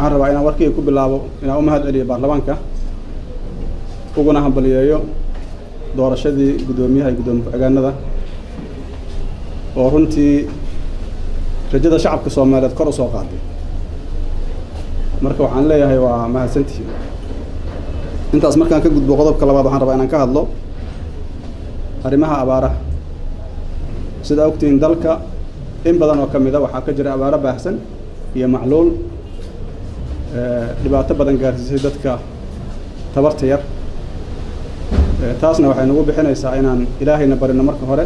Waxaan rabaa inaan warkayga ku bilaabo inaan u mahad celiyo baarlamaanka, uguna hambaliyeeyo doorashadii guddoomiyaha iyo guddoomiye ku-xigeenada oo runtii rajada shacabka Soomaaliyeed kor u soo qaaday. Marka waxaan leeyahay waa mahadsantihiin. Intaas markaan ka gudbo qodobka labaad, waxaan rabaa inaan ka hadlo arrimaha abaaraha. Sida ogtihiin, dalka in badan oo ka mid a waxaa ka jira abaaro baahsan iyo macluul dhibaato badan gaarsiisay dadka tabarta yar. Taasna waxay nagu bixinaysaa inaan Ilaahayna barino marka hore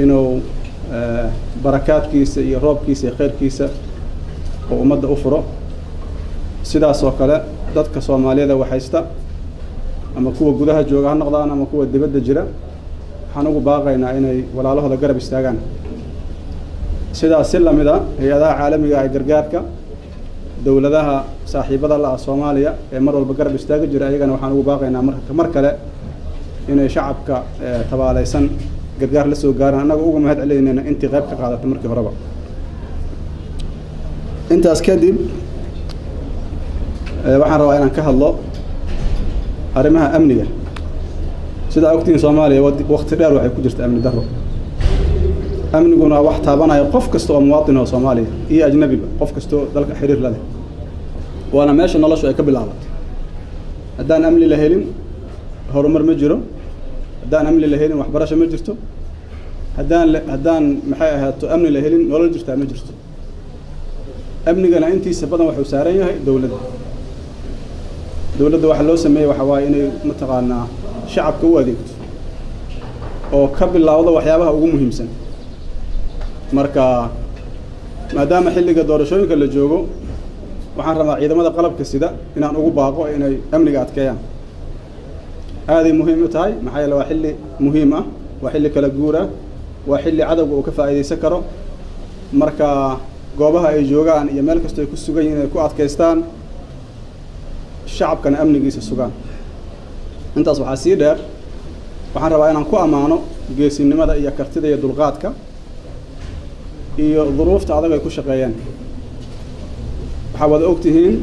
inuu barakaadkiisa iyo roobkiisa iyo khayrkiisa oo ummadda u furo. Sidaas oo kale dadka Soomaaliyada waxaysta, ama kuwa gudaha jooga ha noqdaan ama kuwa dibadda jira, waxaan ugu baaqaynaa inay walaalahooda garab istaagaan. Sidaas si lamid a hay-adaha caalamiga ee gargaarka, dowladaha saaxiibada la ah Soomaaliya ee mar walba garab istaagi jira, ayagana waxaan ugu baaqaynaa marka mar kale inay shacabka tabaalaysan gargaar la soo gaaraan, annaga uga mahad celinayna intii qayb ka qaadatay markii horeba. Intaas kadib waxaan rabaa inaan ka hadlo arrimaha amniga. Sidaa ogtihiin, Soomaaliya waqti dheer waxay ku jirta amni darro. Amniguna wax taabanaya qof kasta oo muwaadin oo Soomaaliya iyo ajnabiba, qof kasta oo dalka xiriir la leh, waana meesha noloshu ay ka bilaabatay. Haddaan amni la helin, horumar ma jiro. Haddaan amni la helin, waxbarasho ma jirto. Haddaan maxay ahaato amni la helin, nolol jirtaa ma jirto. Amnigana intiisa badan wuxuu saaran yahay dowladda. Dowladda waxa loo sameeyey waxa waaye inay mataqaanaa shacabka u adeegto oo ka bilaawdo waxyaabaha ugu muhiimsan. Marka maadaama xilliga doorashooyinka la joogo, waxaan rabaa ciidamada qalabka sida inaan ugu baaqo inay amniga adkeeyaan. Aaday muhiim u tahay, maxaa yeele waa xilli muhiim ah, waa xilli kala guur ah, waa xilli cadowga uu ka faa'iidaysan karo. Marka goobaha ay joogaan iyo meel kastoo ay ku sugan yihiin inay ku adkaystaan, shacabkana amnigiisa sugaan. Intaas waxaa sii dheer, waxaan rabaa inaan ku ammaano geesinimada iyo kartida iyo dulqaadka iyo duruufta adag ay ku shaqeeyeen. Waxaa wada og tihiin,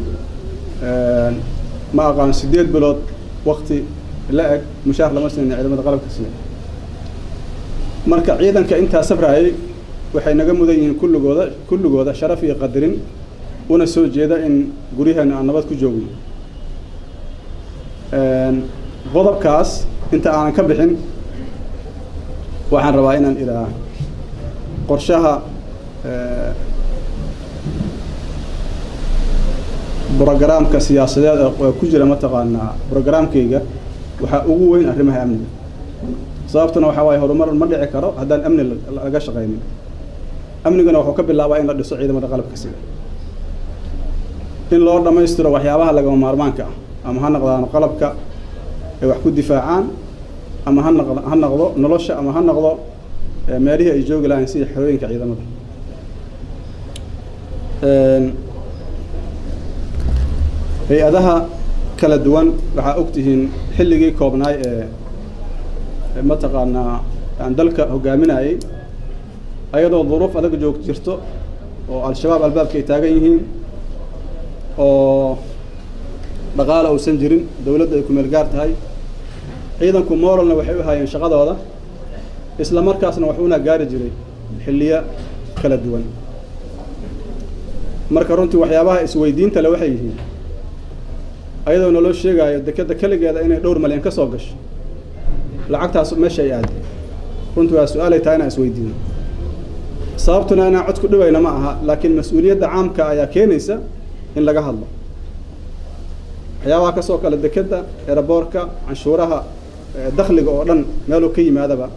ma aqaan, 8 bilood wakti la eg mushaar lama siinin ciidamada qalabka sida. Marka ciidanka intaa safraayay waxay naga mudan yihiin kulligooda sharaf iyo qadarin, una soo jeeda in guryaheena aan nabad ku joogno. Qodobkaas inta aanan ka bixin, waxaan rabaa inaan idhaa qorshaha brogaraamka siyaasadeed ee ku jira mataqaanaa brogaraamkayga waxaa ugu weyn arrimaha amniga. Sababtuna waxaa waaye horumar ma dhici karo haddaan amni laga shaqaynin. Amniguna wuxuu ka bilaabaa in la dhiso ciidamada qalabka sida, in loo dhammaystiro waxyaabaha lagama maarmaanka ah, ama ha noqdaan qalabka ay wax ku difaacaan, ama ha noqdo nolosha, ama ha noqdo meelihii ay joogi lahayn sida xerooyinka ciidamada. Hay-adaha kala duwan, waxaa og tihiin xilligii koobnaay ee mataqaanaa aan dalka hogaaminayay, ayadoo duruuf adag joog jirto oo Al-Shabaab albaabka ay taagan yihiin oo dhaqaala uusan jirin, dowladda ay ku meel gaar tahay, ciidanku moralna waxay u hayeen shaqadooda, isla markaasna waxuuna gaari jiray xilliyo kala duwan. Marka runtii waxyaabaha isweydiinta le waxay yihiin, ayadoo naloo sheegaayo dekedda keligeeda inay dhowr malyan ka soo gasho, lacagtaas meesha ay aaday? Runtii waa su-aalay tahay inaan isweydiino. Sababtuna inaan cod ku dhibayna ma aha, laakiin mas-uuliyadda caamka ayaa keenaysa in laga hadlo waxyaabaha ka soo kale dekedda, airportka, canshuuraha, dakhliga oo dhan meeluu ka yimaadaba.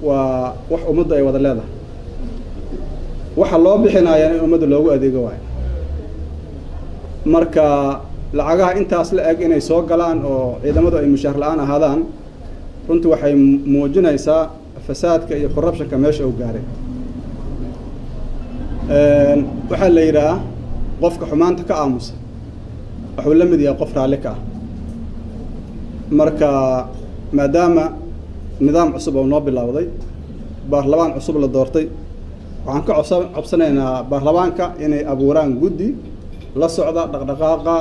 Waa wax ummaddu ay wada leedahay, waxa loo bixinaayana in ummadda loogu adeego waayo. Marka lacagaha intaas la eg inay soo galaan oo ciidamadu ay mushaar la-aan ahaadaan, runtii waxay muujinaysaa fasaadka iyo corruptionka meesha uu gaaray. Waxaa la yidhaah qofka xumaanta ka aamusa wuxuu la mid yahay qof raalli ka ah. Marka maadaama nidaam cusub oo noo bilowday, baarlamaan cusub la doortay, waxaan ka cobsanaynaa baarlamaanka inay abuuraan guddi la socda dhaqdhaqaaqa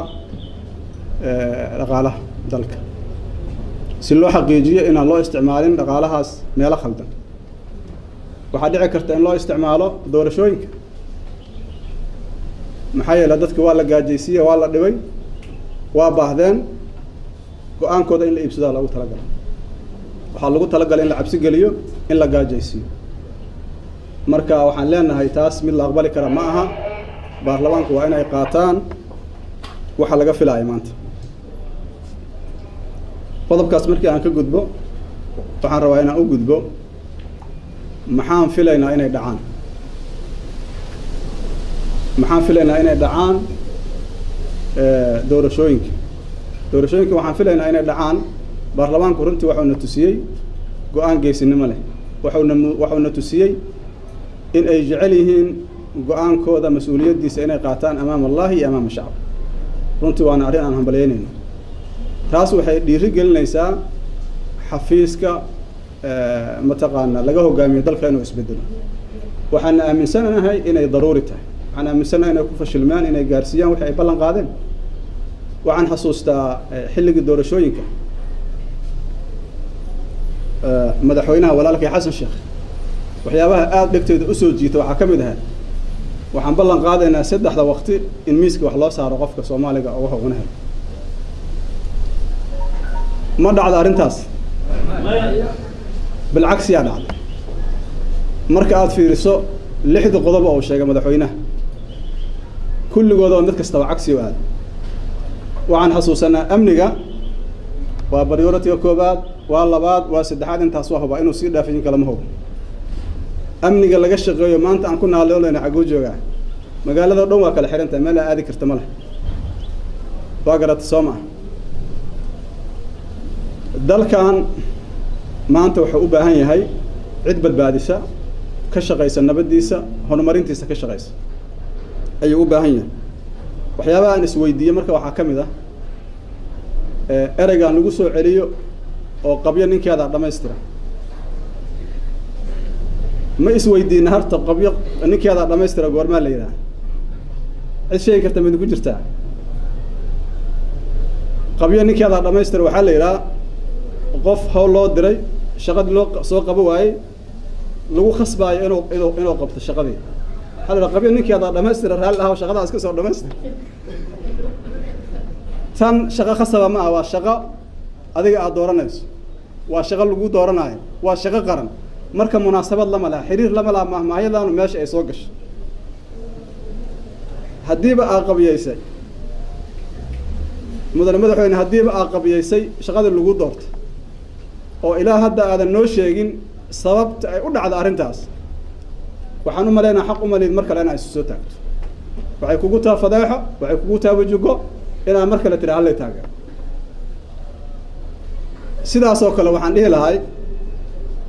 dhaqaalaha dalka si loo xaqiijiyo inaan loo isticmaalin dhaqaalahaas meelo khaldan. Waxaa dhici karta in loo isticmaalo doorashooyinka, maxaa yeelay dadka waa la gaajaysiiye, waa la dhibay, waa baahdeen, go-aankooda in la iibsadaa loogu talagalay. Waxaa lagu talagalay in la cabsi geliyo, in la gaajaysiiyo. Marka waxaan leenahay taas mid la aqbali kara ma aha. Baarlamaanku waa inay qaataan waxa laga filaaya maanta. Qodobkaas markii aan ka gudbo, waxaan rabaa inaan u gudbo maxaan filaynaa inay dhacaan. Maxaan filaynaa inay dhacaan doorashooyinka? Doorashooyinka waxaan filaynaa inay dhacaan. Baarlamaanku runtii waxuuna tusiyey go-aan geesinimo leh, waxuuna tusiyey in ay jecel yihiin go-aankooda mas-uuliyaddiisa inay qaataan amaama allahi iyo amaama shacab. Runtii waana arrin aan hambalyeynayno. Taas waxay dhiiri gelinaysaa xafiiska mataqaana laga hogaamiyo dalka inuu isbedelo. Waxaana aaminsanahay inay daruuri tahay, waxaan aaminsanahay inay ku fashilmaan inay gaarsiiyaan wixii ay ballan qaadeen. Waxaan xasuustaa xilligii doorashooyinka madaxweynaha walaalkay Xasan Sheekh, waxyaabaha aada dhegteeda usoo jiita waxaa ka mid ahaa waxaan ballan qaadaynaa 3da waqti in miiska wax loo saaro qofka Soomaaliga oo wax cuna helo. Ma dhacda arrintaas? Bilcagsiyaa dhacda. Marka aada fiiriso 6da qodob oo uu sheegay madaxweynaha, kulligooda oo mid kastaba cagsi u aada. Waxaan xasuusanaa amniga waa priority-ga koobaad, waa labaad, waa saddexaad, intaas waa hubaa inuu sii dhaafin kalama hubo. Amniga laga shaqeeyo maanta aan ku naalooleyna xagguu joogaa? Magaalada dhan waa kala xiran tahay, meel aa aadi karta ma leh. Waa garata soo maa? Dalkan maanta wuxuu u baahan yahay cid badbaadisa, ka shaqaysa nabaddiisa, horumarintiisa ka shaqaysa ayuu u baahan yahay. Waxyaabaha aan isweydiiyey marka waxaa ka mid ah ereygaan lagu soo celiyo oo qabyo ninkeeda dhammaystira. Ma isweydiina harta qabyo ninkeeda dhammaystira goormaa la yidhaha? Cid sheegi karta mid ku jirtaa? Qabyo ninkeeda dhammaystira waxaa la yidhaha qof hawl loo diray, shaqadii loo soo qabo waayey, lagu khasbaayo inuu qabto shaqadii. Waxaa la yidhaha qabyo ninkeeda dhammaystira, raalli ahaw, shaqadaa iska soo dhamaystir. Tan shaqo khasaba ma ah, waa shaqo adiga aada dooranayso, waa shaqo lagu dooranayo, waa shaqo qaran. Marka munaasabad lama laha, xiriir lama laha mahmaahyadaanu meesha ay soo gasho. Haddiiba aa qabiyeysay mudane madaxweyne, haddiiba aa qabiyeysay shaqadii lagu doorto oo ilaa hadda aadan noo sheegin sababta ay u dhacda arrintaas, waxaan u malaynaa xaq u maleyd mar kale inaa isu soo taagto. Waxay kugu taa fadeexo, waxay kugu taa wajigo inaad mar kale tira hallay taageero. Sidaas oo kale waxaan dhihi lahay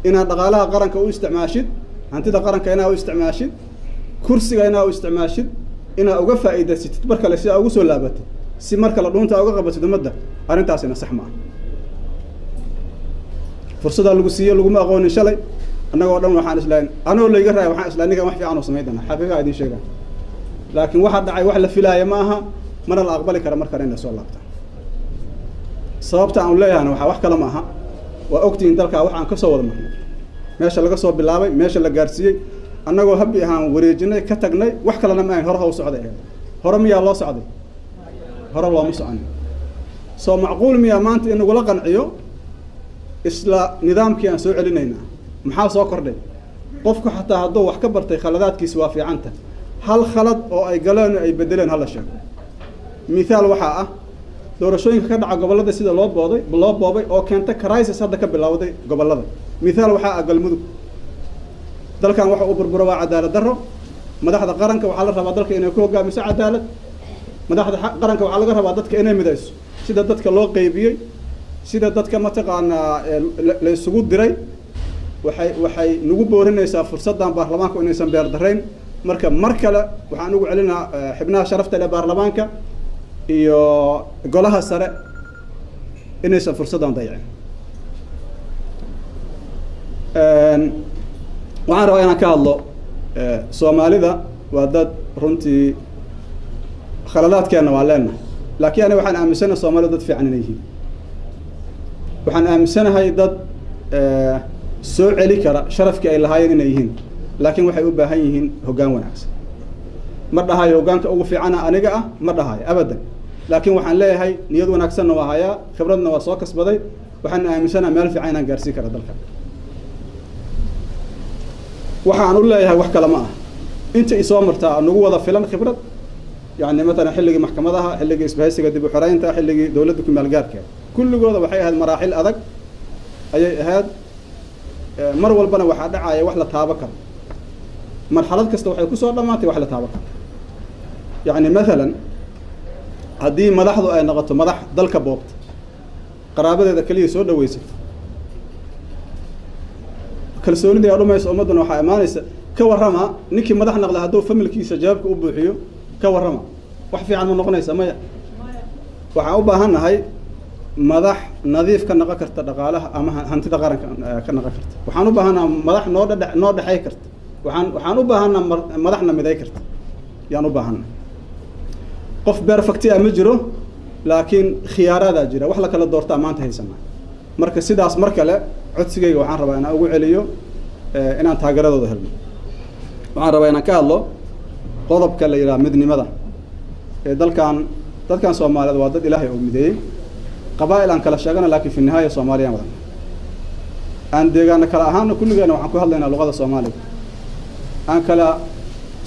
inaad dhaqaalaha qaranka u isticmaashid, hantida qaranka inaa u isticmaashid, kursiga inaa u isticmaashid, inaa uga faa'iidaysatid mar kale si aa ugu soo laabatid, si mar kale dhuunta uga qabatid ummadda, arrintaasina sax ma ah. Fursadaa lagu siiye laguma aqoonin shalay. Annagoo dhan waxaan islahayn, anoo layga raaya waxaan islahay ninkan wax fiican oo samayn doonaa, xaqiiqaa idiin sheegaa. Laakiin waxaa dhacay wax la filaaya ma aha, mana la aqbali kara mar kale in la soo laabta. Sababta aan leeyahayna waxaa wax kale ma aha, waa ogtihiin dalkaa waxaan ka soo wada marnay, meesha laga soo bilaabay, meesha la gaarsiiyey, annagoo habbi ahaan wareejinay ka tagnay, wax kalena ma ahayn, hore ha u socday ahayd. Hore miyaa loo socday? Hore looma soconin. Soo macquul miyaa maanta in nagula qanciyo isla nidaamkii aan soo celinaynaa? Maxaa soo kordhay? Qofku xataa hadduu wax ka bartay khaladaadkiisi waa fiicanta, hal khalad oo ay galeen oo ay bedeleen hala sheego. Mithaal waxaa ah doorashooyinka ka dhaca gobollada sida loo booday, loo boobay oo keenta crisis hadda ka bilowday gobollada. Mithaal waxaa ah Galmudug. Dalkan waxa uu burburo waa cadaalad darro. Madaxda qaranka waxaa la rabaa dalka inay ku hogaamiso cadaalad. Madaxda qaranka waxaa laga rabaa dadka inay midayso, sida dadka loo qaybiyey, sida dadka mataqaanaa la isugu diray. Waxay nagu boorinaysaa fursaddan baarlamaanku inaysan beer darayn. Marka mar kale waxaan ugu celinaa xubnaha sharafta leh baarlamaanka iyo golaha sare inaysan fursaddan dayicin. Waxaan rabaa inaan ka hadlo Soomaalida waa dad runtii Khaladaadkeenna waa leenahay, laakiin aniga waxaan aaminsanahay Soomaalidu dad fiican inay yihiin. Waxaan aaminsanahay dad soo celi kara sharafkii ay lahaayeen inay yihiin, laakiin waxay u baahan yihiin hoggaan wanaagsan. Ma dhahayo hoggaanka ugu fiicana aniga ah, ma dhahayo abadan, laakiin waxaan leeyahay niyad wanaagsanna waa hayaa, khibradna waa soo kasbaday, waxaan aaminsanahay meel fiican inaan gaarsiin kara dalka. Waxaan u leeyahay wax kale ma ah, inta isoo martaa nagu wada filan khibrad. Yani matalan xilligii maxkamadaha, xilligii isbahaysiga dib u xoreynta, xilligii dowladda ku maalgaarkeeda, kulligooda waxay ahayd maraaxil adag ayay ahayd. Mar walbana waxaa dhacaya wax la taabo karo, marxalad kasta waxay kusoo dhammaatay wax la taabo karo. Yani mathalan haddii madaxdu ay noqoto madax dalka boobta, qaraabadeeda keliya soo dhaweysato, kalsoonidii aa dhumaysa, ummadduna waxaa imaanaysa ka warrama ninkii madax naqda hadduu familkiisa jawaabka u buuxiyo, ka warrama wax fiican ma noqonaysa? Maya. Waxaan u baahan nahay madax nadiif ka noqon karta dhaqaalaha ama hantida qaranka ka noqon karta. Waxaan u baahannaha madax noo dhadhe noo dhexey karta. Waxaan u baahannaha madaxna miday karta yaan u baahannahay. Qof perfect ah ma jiro, laakiin khiyaaraadaa jira, wax la kala doortaa maanta haysanaa. Marka sidaas mar kale codsigayga waxaan rabaa inaan ugu celiyo inaan taageeradooda helno. Waxaan rabaa inaan ka hadlo qodobka la yidhaha midnimada ee dalkan. Dadkan Soomaaliyeed waa dad Ilaahay oo mideeyey, qabaa'il aan kala sheegana, laakiin fi nihaaya Soomaaliyaan wadana, aan deegaano kala ahaano, kulligeena waxaan ku hadlaynaa luqada Soomaaliga, aan kala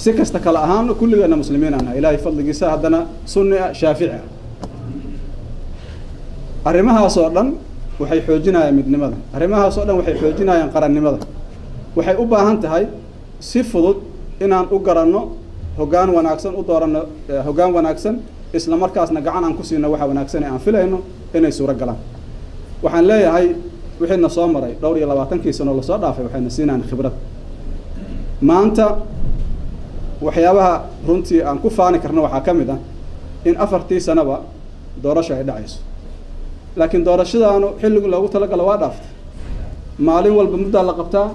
si kasta kala ahaano, kulligeena muslimiin aan nahay, Ilaahay fadligiisa, haddana sunni ah, shaafici ah. Arrimahaas oo dhan waxay xoojinayaan midnimada, arrimahaas oo dhan waxay xoojinayaan qarannimada. Waxay u baahan tahay si fudud inaan u garanno hoggaan wanaagsan, u dooranno hoggaan wanaagsan, isla markaasna gacan aan ku siino waxa wanaagsan ee aan filayno inay suuro galaan. Waxaan leeyahay wixiina soo maray dhowr iyo labaatankii sano lasoo dhaafay waxayna siinayaan khibrad. Maanta waxyaabaha runtii aan ku faani karno waxaa ka mid ah in 4tii sanoba doorasho ay dhacayso, laakiin doorashadaanu xilligii loogu talagalo waa dhaaftay. Maalin walba muddaa la qabtaa,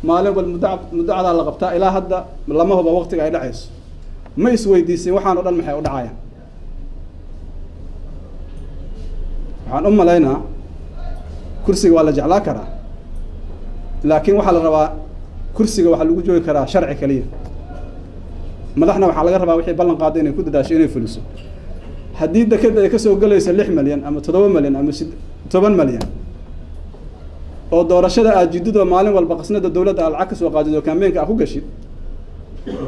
maalin walba muddacadaa la qabtaa, ilaa hadda lama huba waqtiga ay dhacayso. Ma isweydiisin waxaan o dhan maxay u dhacayaan? Waxaan u malaynaa kursiga waa la jeclaa karaa, laakiin waxaa la rabaa kursiga waxaa lagu joogi karaa sharci keliya. Madaxna waxaa laga rabaa wixii ballan qaaday inay ku dadaasho inay fuliso. Haddii dekeda ay kasoo gelayso 6 malyan ama 7 malyan ama 10 malyan oo doorashada aad jididoo maalin walba qasnada dowladda aad lacag kasoo qaadid oo kambeenka aad ku gashid,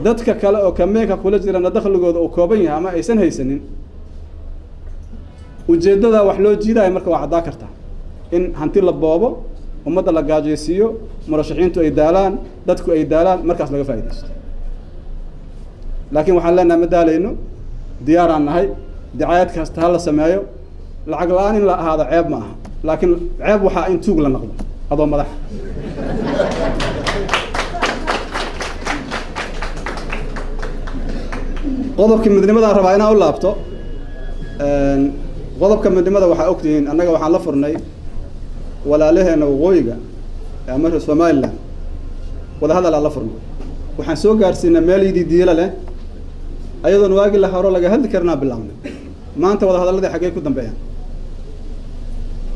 dadka kale oo kambeenka kula jirana dakhligooda uu kooban yahay ama aysan haysanin, ujeeddada wax loo jiidaayo marka waa caddaa kartaa in hanti la boobo, ummadda la gaajaysiiyo, murashaxiintu ay daalaan, dadku ay daalaan, markaas laga faa'iidaysto. Laakiin waxaan leenahay ma daalayno, diyaaraan nahay, dicaayad kasta ha la sameeyo. Lacag la-aan in la ahaado ceeb ma aha, laakiin ceeb waxaa in tuug la noqdo adoo madaxa. Qodobkii midnimadaan rabaa inaan u laabto. Qodobka midnimada waxaa ogtihiin annaga waxaan la furnay walaalaheena waqooyiga ama reer Somaliland wadahadal aan la furnay. Waxaan soo gaarsiinay meel yididiila leh, ayadoon waagi la horo laga hadli karnaa bilaabnay. Maanta wadahadalladii xaggey ku dambeeyaan?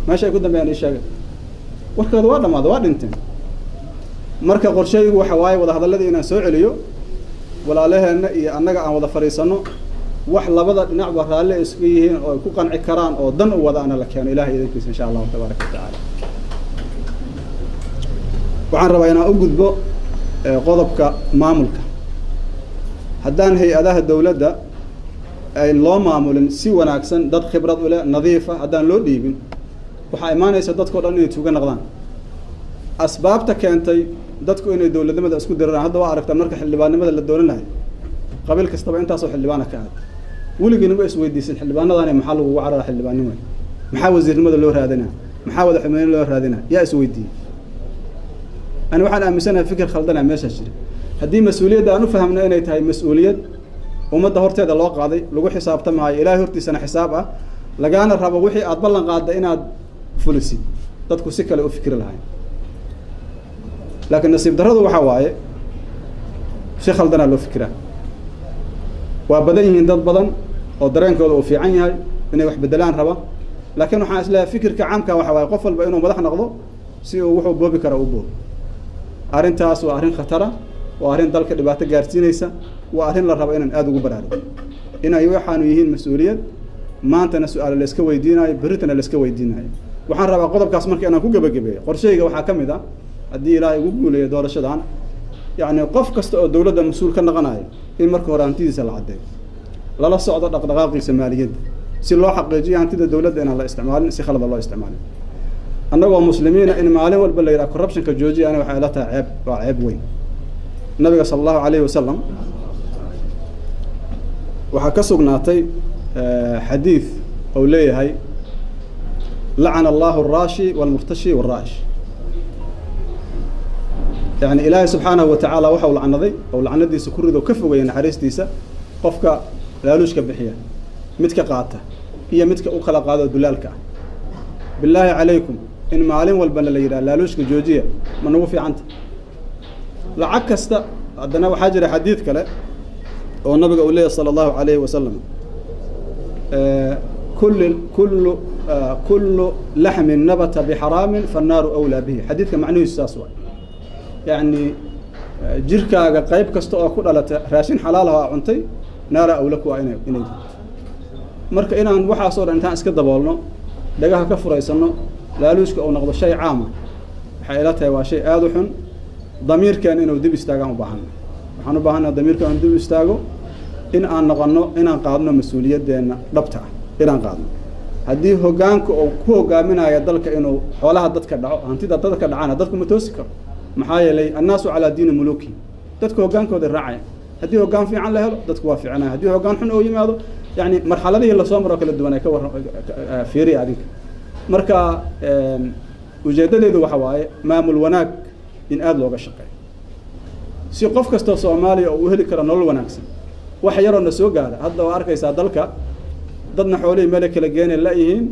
Meesha ay ku dambeeyaan ii sheegay, warkooda waa dhamaada, waa dhinteen. Marka qorsheygu waxa waaye wadahadalladii inaan soo celiyo, walaalaheenna iyo annaga aan wada fadhiisanno, wax labada dhinacba raalli ay isugu yihiin oo ay ku qanci karaan oo dan u wadaana la keeno, Ilahay idankiisa, insha Allahu tabaaraka wa tacaala. Waxaan rabaa inaan u gudbo qodobka maamulka. Haddaan hay-adaha dowladda ay loo maamulin si wanaagsan, dad khibrad u leh, nadiifa haddaan loo dhiibin, waxaa imaanaysa dadkao dhan inay tuuga noqdaan. Asbaabta keentay dadku inay dowladnimada isku diraraan hadda waa aragtaa. Marka xildhibaannimada la doonanayo qabiil kastaba intaasoo xildhibaana ka aad, weligiina ma isweydiisin xildhibaanadani maxaa lagugu carara xildhibaannimo, maxaa wasiirnimada loo raadinaa, maxaa wadaxumeyne loo raadinaa? Yaa isweydiiyey? Ani waxaan aaminsanahay fikir khaldana meeshaas jira. Haddii mas-uuliyadda aan u fahamno inay tahay mas-uuliyad ummadda horteeda loo qaaday, lagu xisaabtamaayo, Ilaahay hortiisana xisaab ah, lagaana rabo wixii aad ballan qaadda inaad fulisid, dadku si kale u fikri lahayn. Laakiin nasiib darradu waxaa waaye si khaldanaa loo fikiraa. Waa badan yihiin dad badan oo dareenkooda uu fiican yahay, inay wax bedelaan raba. Laakiin waxaan isleeyahay fikirka caamka waxa waaye qof walba inuu madax noqdo si uu wuxuu boobi kara u boobo. Arrintaas waa arrin khatara, waa arrin dalka dhibaato gaarsiinaysa, waa arrin la rabo inaan aada ugu baraarugo, inay waxaanu yihiin mas-uuliyad maantana su-aalo la iska weydiinayo, berritana la iska weydiinayo. Waxaan rabaa qodobkaas marka inaan ku gebagabeeyo. Qorshayga waxaa ka mid ah, haddii Ilaahay ugu guuleeyo doorashadan, yacni qof kasta oo dowladda mas-uul ka noqonayo in marka hore hantidiisa la caddeeyo, lala socdo dhaqdhaqaaqiisa maaliyadda, si loo xaqiijiyo hantida dowladda inaan la isticmaalin si khalada loo isticmaalin. Annagoo muslimiina in maalin walba la yidhaha corruptionka joojiya, ani waxay ila tahay ceeb, waa ceeb weyn. Nabiga sala Allahu alayhi wasalam waxaa ka sugnaatay xadiid ou leeyahay: lacana Allahu alraashi walmurtashi walraa'ish. Yani Ilaahay subxaanahu wa tacaala waxau lacnaday ou lacnadiisa ku rido, ka fogaya naxariistiisa, qofka laaluushka bixiya, midka qaata iyo midka u kala qaado dulaalka ah. Billaahi calaykum, in maalin walbana la yidhaha laaluushka joojiya, ma nagu fiicanta? Lacag kasta. Haddana waxaa jira xadiid kale oo nabiga uu leeyahy sala Allahu alayhi wasalam: kullu laxmin nabata bixaraamin fannaaru awlaa bihi. Xadiidka macnihiisu saas waay, yacni jirkaaga qayb kasta oo ku dhalata raashin xalaal ah oo cuntay, naara awla kuwa inay gubto. Marka inaan waxaas oo dhan intaan iska daboolno, dhagaha ka furaysano, laaluushka uu noqdo shay caama, waxay ila tahay waa shay aada u xun. Damiirkeena inuu dib istaagaan u baahanna. Waxaan u baahannaha damiirka inuu dib istaago, in aan noqono, inaan qaadno mas-uuliyadeenna dhabta ah, inaan qaadno. Haddii hoggaanka uu ku hogaaminayo dalka inuu xoolaha dadka dhaco, hantida dadka dhacana, dadku ma toosi karo. Maxaa yeelay annaasu calaa diini muluki, dadku hoggaankooda raacaya. Haddii hoggaan fiican la helo, dadku waa fiicanaya. Haddii hoggaan xun oo yimaado, yacni marxaladihii lasoo maro kala duwan ay ka warran fiiriya adinka. Marka ujeeddadeedu waxa waaye maamul wanaag in aada looga shaqeeyo, si qof kastoo Soomaaliya oo uu heli karo nolol wanaagsan. Wax yaroo na soo gaara hadda waa arkaysaa, dalka dadna xoolihii meelay kala geenay la-yihiin,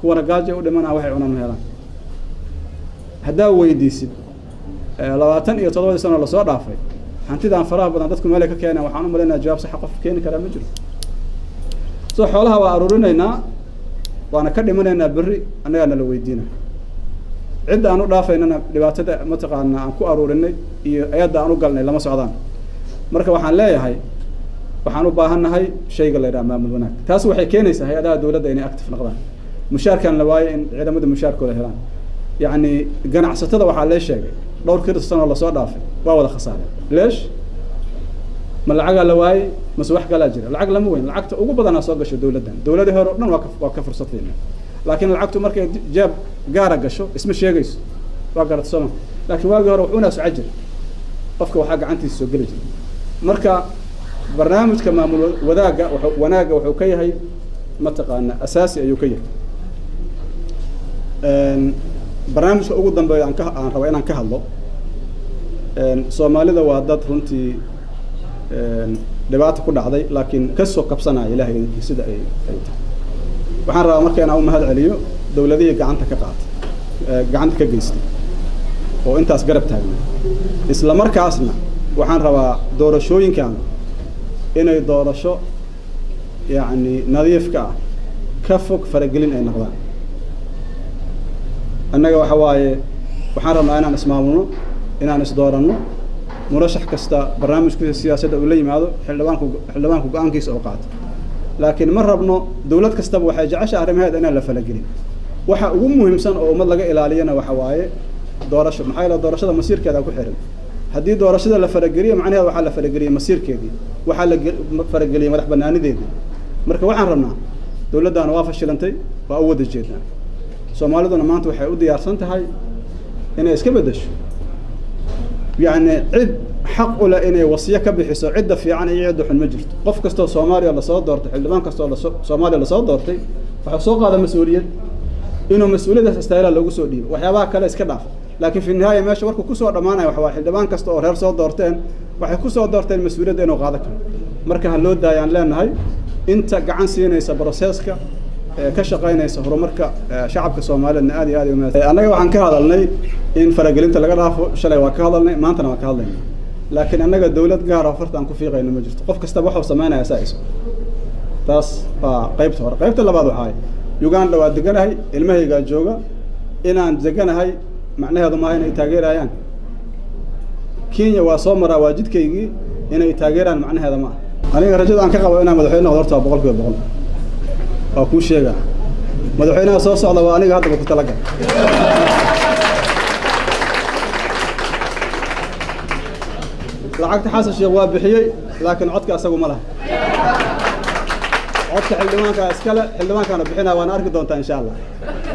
kuwana gaajo u dhimanaa, waxay cunaan ma helaan. Haddaa weydiisid 27dii sano lasoo dhaafay hantidaan faraha badan dadku meelay ka keeneen, waxaan u malaynaya jawaab saxa qof keeni karaa ma jiro. So xoolaha waa aruurinaynaa, waana ka dhimanaynaa, berri annagaa nala weydiina. Cidda aan u dhaafaynana dhibaatada mataqaanaa aan ku aruurinay iyo ayadda aan u galnay lama socdaan. Marka waxaan leeyahay, waxaan u baahannahay shayga la yidhaha maamul wanaag. Taas waxay keenaysaa hay-adaha dowladda inay active noqdaan, mushaarkan la waayo in ciidamada mushaarkooda helaan. Yacni ganacsatada waxaa lee sheegay dhowr kii sanoo lasoo dhaafay waa wada khasaareen. Leesh? Ma lacagaa la waayey mase wax kalaa jira? Lacag lama weyn. Lacagta ugu badanaa soo gasho dowladdan, dowladii hore o dhan waa ka fursad fiicnaa, laakiin lacagtu markay jeeb gaara gasho isma sheegayso, waa garata sooma? Laakiin waagii hore wuxuunaa soco jiray, qofka waxaa gacantiisa soo geli jiray. Marka barnaamijka maamul wadaagga wanaagga wuxuu ka yahay mataqaana asaasi ayuu ka yahay. Barnaamijka ugu dambeeya aan raba inaan ka hadlo, Soomaalida waa dad runtii dhibaata ku dhacday, laakiin ka soo kabsanaya Ilahay sida ay tahay. Waxaan rabaa marka inaan u mahad celiyo dowladihii gacanta ka qaatay, gacanta ka geystay oo intaas garab taagnay. Isla markaasna waxaan rabaa doorashooyinkan inay doorasho yacni nadiifka ah, ka fog faragelin ay noqdaan. Annaga waxa waaye waxaan rabnaa inaan ismaamulno, inaan isdooranno, murashax kasta barnaamijkiisa siyaasadda uu la yimaado, xildhibaanku go-aankiisa oo qaato. Laakiin ma rabno, dowlad kastaba waxay jecesha arrimaheeda inaan la falagelin. Waxa ugu muhiimsan oo ummad laga ilaaliyana waxa waaye doorasho. Maxaa yeele doorashada masiirkeeda ku xiran. Haddii doorashada la farageliyo, macnaheeda waxaa la farageliyey masiirkeedii, waxaa la farageliyey madax banaanideedii. Marka waxaan rabnaa, dowladdaana waa fashilantay, waa u wada jeednaa. Soomaaliduna maanta waxay u diyaarsan tahay inay iska beddesho. Yacni cid xaq u leh inay wasiyo ka bixiso cidda fiican iyo cidda xun ma jirto. Qof kastoo Soomaaliya lasoo doortay, xildhibaan kastoo lasoo Soomaaliya lasoo doortay, waxuu soo qaada mas-uuliyad, inuu mas-uuliyaddaas istaahilaa loogu soo dhiibo. Waxyaabaha kale iska dhaaf, laakiin fi nihaaya meesha warku kusoo dhammaanaya waxa waa xildhibaan kasta oo reer soo doorteen waxay kusoo doorteen mas-uuliyadda inuu qaado karo. Marka ha loo daayaan leenahay inta gacan siinaysa processka ka shaqaynaysa horumarka shacabka Soomaaliyeedna. Aad iyo aad umahadsan. Annaga waxaan ka hadalnay in faragelinta laga dhaafo. Shalay waa ka hadalnay, maantana waa ka hadlayna, laakiin annaga dowlad gaar oo farta aan ku fiiqayno ma jirto. Qof kastaba waxuu sameynaya saa iso. Taas waa qaybta hore. Qaybta labaad waxaa Uganda waa deganahay, ilmahaygaa jooga. Inaan deganahay macnaheedu maaha inay taageerayaan. Kenya waa soo maraa, waa jidkaygii, inay taageeraan macnaheeda ma aha. Aniga rajada aan ka qabo inaan madaxweyne noqdo horta waa 100%. Waa kuu sheegaa, madaxweynaha soo socda waa aniga haddaba ku talagal. Lacagta Xasan Sheekh waa bixiyey, laakiin codka asagu ma laha. Codka xildhibaankaa iskale, xildhibaankaana bixinaa, waana arki doontaa insha Allah.